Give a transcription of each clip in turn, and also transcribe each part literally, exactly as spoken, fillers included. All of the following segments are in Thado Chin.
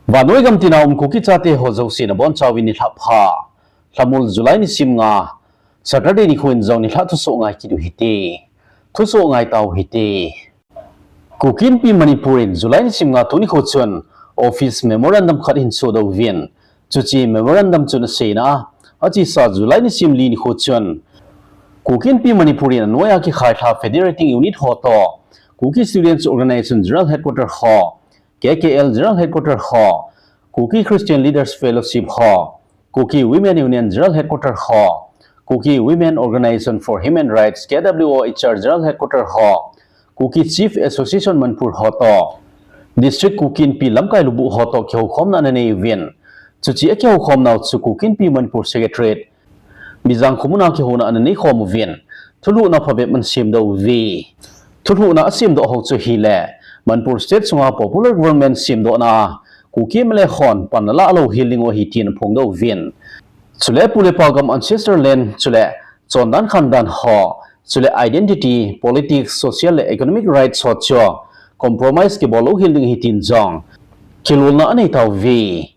Vannoi gam tina um Kuki chate ho jouse nabonchauvin nilhah pha. Lhamul July nisim nga, Saturday nikho in jong nilhah thusoh ngai kit u hite. Thusoh ngai tau hite. Kuki Inpi Manipur in July nisim nga tuni nikho chun office memorandum khat ahin sodoh uvin. Chuche memorandum chun aseina a, achesa July nisim li nikho chun Kuki Inpi Manipur in anoiya kikhailha federating unit ho toh, Kuki Students Organization General Headquarter ho, K K L General Headquarter ho, Kuki Christian Leaders Fellowship ho, Kuki Women Union General Headquarter ho, Kuki Women Organization for Human Rights, K W O H R General Headquarter ho, Kuki Chief Association Manipur ho toh, District Kuki Inpi lamkai lubuh ho toh kihoukhomna ananei uvin. Chuche akihoukhomnau chu Kuki Inpi Manipur Secretariat, Bijang khomuna kihouna ananei khom uvin. Thulhuhna phabep anasemdoh uve. Thulhuhna asemdoh ho chu ahile, Manipur State sunga popular government semdohna a Kuki M L A hon pan alah lou hel ding u ahi tin aphongdoh uvin. Chule pu le pa gam ancestor land, chule chondan khandan ho, chule identity, politics, social le economic rights ho chu compromise kibol lou hel ding ahi tin jong kilolna anei tauve.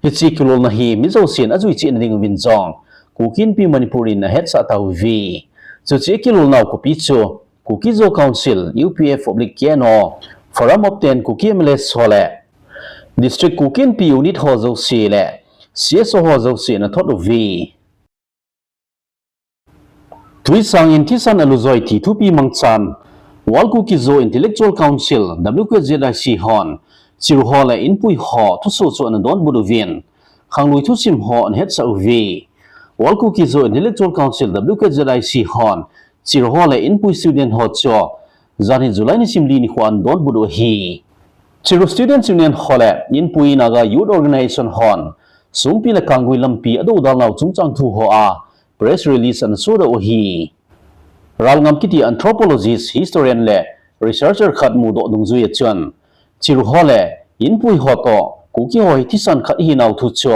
Hiche kilolna hi mi jousen ajui cheh na ding uvin jong Kuki Inpi Manipur in ahetsah tauve. Chuche kilolnau copy chu Kuki Zo Council, U P F oblique K N O, Forum of Ten Kuki M L As ho le District Kuki Inpi Unit ho jouse le C S O ho jousen anathot uve. Twisang in thisan alujoi ti thupi mangchan, World Kuki Zo Intellectual Council, W K Z I C hon, chiru ho le inpui ho thusoh chu anadonbut uvin, khanglui thusim ho anahetsah uve. World Kuki Zo Intellectual Council, W K Z I C hon, chiru ho le inpui student ho chu, janhi July nisim li nikho anadonbut u ahi. Chiru Students Union ho le Inpui Naga Youth Organization hon, songpi le kanggui lampi adoudal nau chungchang thu hoa press release anasodoh u ahi. Ralngam kiti anthropologist, historian le researcher khat mudoh dungjuia chun, chiru ho le inpui ho toh Kuki ho hi thisan khat ahinau thu chu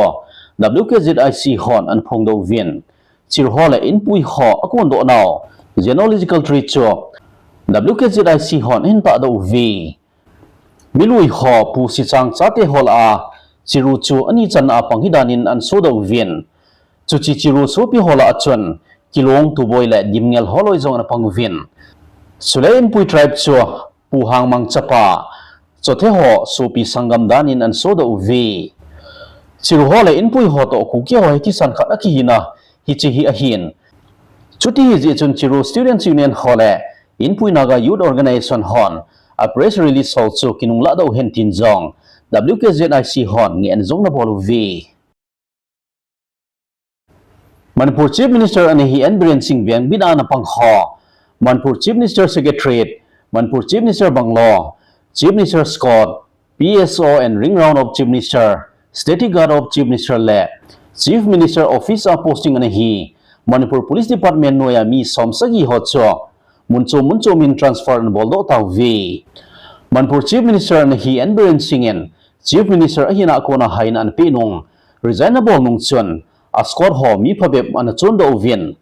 W K Z I C hon anaphongdoh uvin. Chiru ho le inpui ho akondoh nau genealogical tree chu W K Z I C hon ahin tahdoh uve. Milui ho, Pu Sichang chate ho lah a, chiru chu ani channa a pang ahi danin anasodoh uvin. Chuche chiru sopi ho lah a chun, Kilong, Tuboi le Dimngel holoi jong anapang uvin. Chule Inpui tribe chu, Pu Hangmang chapa, Chothe ho sopi sanggam danin anasodoh uve. Chiru ho le inpui ho toh Kuki ho hi thisan khat akihina, hiche hi ahin. Chuti ahijeh chun Chiru Students Union ho le Inpui Naga Youth Organization hon a press release ho chu kinunglah doh hen tin jong W K Z I C hon ngehna jong anabol uve. Manipur Chief Minister ana hi N Biren Singh vengbit a anapang ho, Manipur Chief Minister Secretariat, Manipur Chief Minister Bungalow, Chief Minister Court, P S O and Ring Round of Chief Minister, Static Guard of Chief Minister le Chief Minister Office a posting ana hi Manipur Police Department noiya mi som sagi ho chu mun chom mun chom in transfer anabol doh tauve. Manipur Chief Minister ana hi N Biren Singh in Chief Minister ahina a kona haina anapeh nung, resign anabol nung chun, a squad ho mi phabep anachon doh uvin.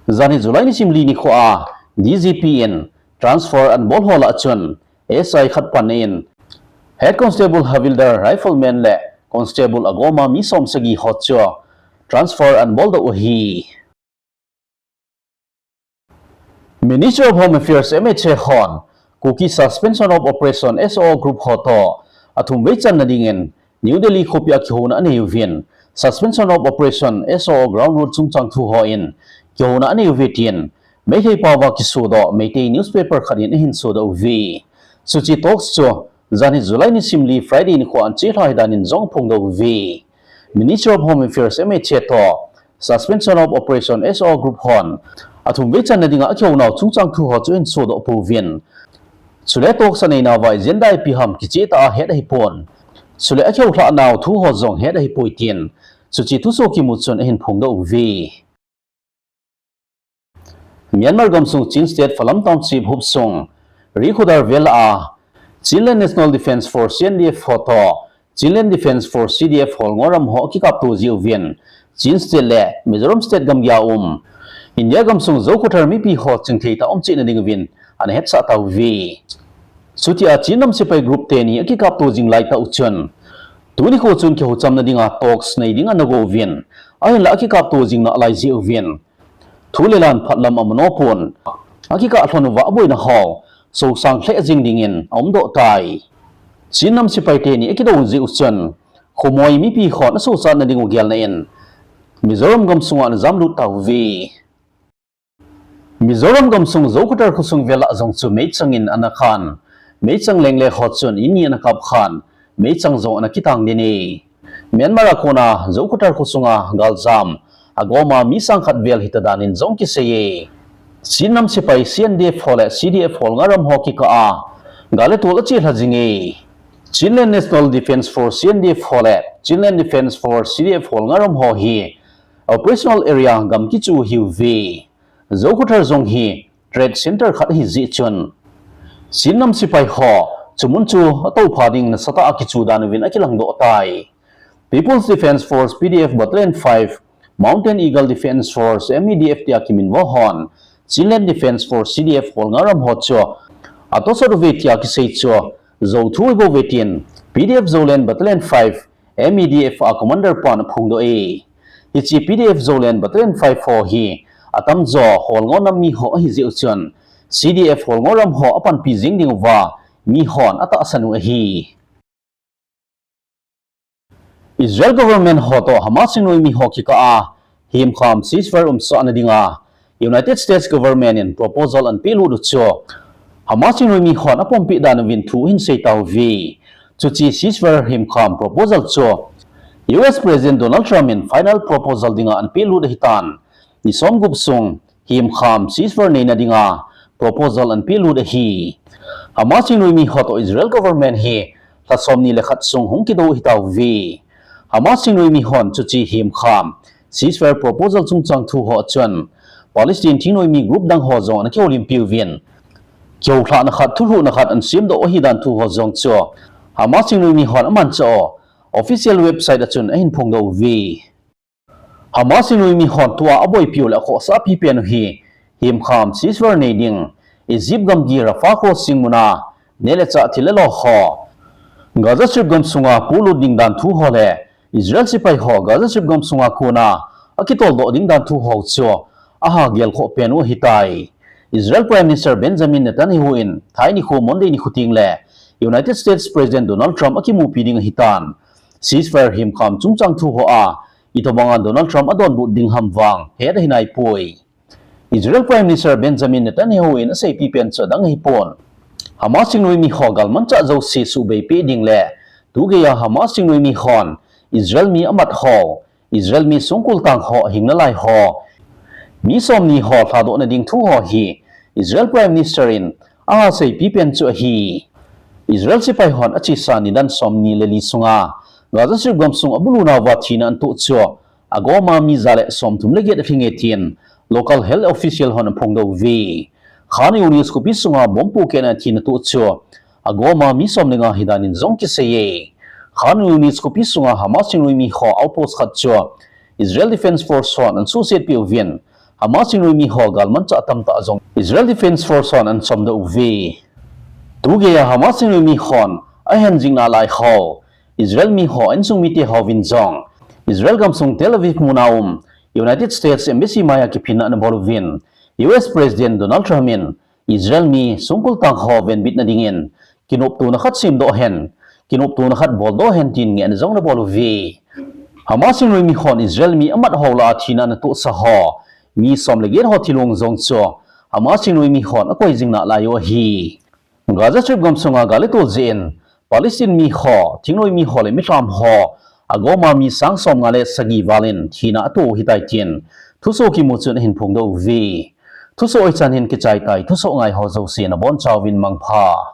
Janhi July nisim li nikho a D G P in transfer anabol ho lah a chun, S I khat panna in, Head Constable, Havildar, Rifleman le Constable agoma mi som sagi ho chu transfer anabol doh u ahi. Ministry of Home Affairs, M H A hon, Kuki Suspension of Operation, S O O group ho toh athumvei channa dingin New Delhi khopi a kihouna anei uvin, Suspension of Operation, S O O ground rule chungchang thu hon kihouna anei uve tin Meitei paova kisodoh Meitei newspaper khat in ahin sodoh uve. Chuche talks chu janhi July nisim li Friday nikho a anachelha ahi danin jong aphongdoh uve. Ministry of Home Affairs, M H A toh Suspension of Operation, S O O group hon athumvei channa dinga akihounau chungchang thu ho chu ahin sodoh pouvin. Chule talks aneinauva agenda ipi ham kichehtah a het ahipon. Chule akihou lhahnau thu ho jong het ahipoi tin chuche thusoh kimu chun ahin phongdoh uve. Myanmar gamsung Chin State Falam Township hopsung Rikhodar vel a Chinland National Defence Force, C N D F ho toh Chinland Defence Force, C D F holngo ram ho akikapto jiuvin, Chin State le Mizoram State gamgia um India gamsung Zo khothar mipi ho chingthei tah a umchetna dinguvin anahetsah tauve. Chutia Chin nam sepai group teni akikapto jing laitah uchun, Tuni kho chun kihouchamna dinga talks nei ding ana go uvin, ahinla akikapto jing nalai jeh uvin, thu le lan phatlam amu nom pon, akikah lhon uva aboina ho sosang lheh jing dingin aumdoh tai. Chin nam sepai teni akidou jeh u chun, khomoi mipi hon asochatna diu gelna in Mizoram gamsunga ana jamlut tauve. Mizoram gamsung Zokhathar khosung vela jong chu meichang in ana khan, meichang lengle ho chun in ni ana kap khan, meichang jong ana kitang ding e. Myanmar a kona Zokhathar khosunga galjam agoma mi sang khat vel hita danin jong kiseiye. Chin nam sepai C N D F ho le C D F holnga ram ho kikah a gal le tol achelha jinge. Chinland National Defence Force, C N D F ho le Chinland Defence Force, C D F holnga ram ho hi operational area gam kichu ahiuve. Zokhathar jong hi trade center khat ahi jeh chun, Chin nam sepai ho chu mun chu atoupha ding nasatah a kichu dan uvin akilangdoh tai. People's Defence Force, P D F, Battalion five, Mountain Eagle Defence Force, M E D F tia kiminvo hon Chinland Defence Force, C D F holnga ram ho chu atosot uve tia kisei chu jou thu ahibouve tin P D F Zoland Battalion five, M E D F a commander pan aphongdoh e. Hiche P D F Zoland Battalion five ho hi atamjo holngo nam mi ho ahi jeh u chun, C D F holngo ram ho apanpi jing diuva mi hon atahsan u ahi. Israel government ho toh Hamas chingnoimi ho kikah a himkham ceasefire umsahna dinga United States government in proposal ana pelut u chu Hamas chingnoimi hon apompeh dan uvin thu ahin sei tauve. Chuche ceasefire himkham proposal chu U S President Donald Trump in final proposal dinga ana pelut ahitan, ni somgup sung himkham ceasefire neina dinga proposal ana pelut ahi. Hamas chingnoimi ho toh Israel government hi lha somni le khat sung hung kidou ahitauve. Hamas chingnoimi hon chuche himkham ceasefire proposal chungchang thu ho a chun Palestine chingnoimi group dang ho jong ana kihoulimpi uvin, kihoulhahna khat, thulhuhna khat ana semdoh u ahidan thu ho jong chu Hamas chingnoimi hon amanchah u official website a chun ahin phongdoh uve. Hamas chingnoimi hon tua aboipiu le akhohsahpi pen u hi himkham ceasefire nei ding, Egypt gamgi Rafah crossing muna neh le chah thil le lo ho Gaza Strip gamsunga polut ding dan thu ho le Israel sepai ho Gaza Strip gamsunga kona akitoldoh ding dan thu ho chu aha gelkhoh pen u ahitai. Israel Prime Minister Benjamin Netanyahu in thai nikho Monday nikho tengle United States President Donald Trump akimupi ding ahitan, ceasefire himkham chungchang thu ho a itobanga Donald Trump adonbut ding ham vang het ahi naipoi. Israel Prime Minister Benjamin Netanyahu in aseipi pen chu adang ahipon, Hamas chingnoimi ho galmanchah jouse suhbeipeh ding le tugeiya Hamas chingnoimi hon Israel mi amat ho, Israel mi songkul tang ho, ahing nalai ho, mi somni ho lhadohna ding thu ho hi Israel Prime Minister in aseipi pen chu ahi. Israel sepai hon achesa nidan somni le li sunga Gaza Strip gamsung abulunauva thina ana toh chu agoma mi ja le somthum le get alhinge tin local health official hon aphongdoh uve. Khan Yunis khopi sunga bomb pohkehna thina toh chu agoma mi som le nga ahidan in jong kiseiye. Khan Yunis khopi sunga Hamas chingnoimi ho outpost khat chu Israel Defence Force hon ana suhsetpeh uvin, Hamas chingnoimi ho galmanchah tamtah jong Israel Defence Force hon ana chomdoh uve. Tugeiya Hamas chingnoimi hon ahen jing nalai ho Israel mi ho insung mite hovin jong Israel gamsung Tel Aviv muna um United States Embassy maiya kiphinna ana bol uvin, U S President Donald Trump in Israel mi songkul tang ho venbitna dingin kinoptona khat semdoh hen, kinoptona khat boldoh hen tin ngehna jong ana bol uve. Hamas chingnoimi hon Israel mi amat ho lah a thina ana tohsa ho mi som le get ho thilong jong chu Hamas chingnoimi hon akoi jing nalai u ahi. Gaza Strip gamsunga gal le tol jeh in Palestine mi ho, chingnoimi ho le milham ho agoma mi sang somnga le sagi val in thina ato u ahitai tin thusoh kimu chun ahin phongdoh uve. Thusoh hichan hin kichai tai, thusoh ngai ho jouse nabonchauvin mangpha.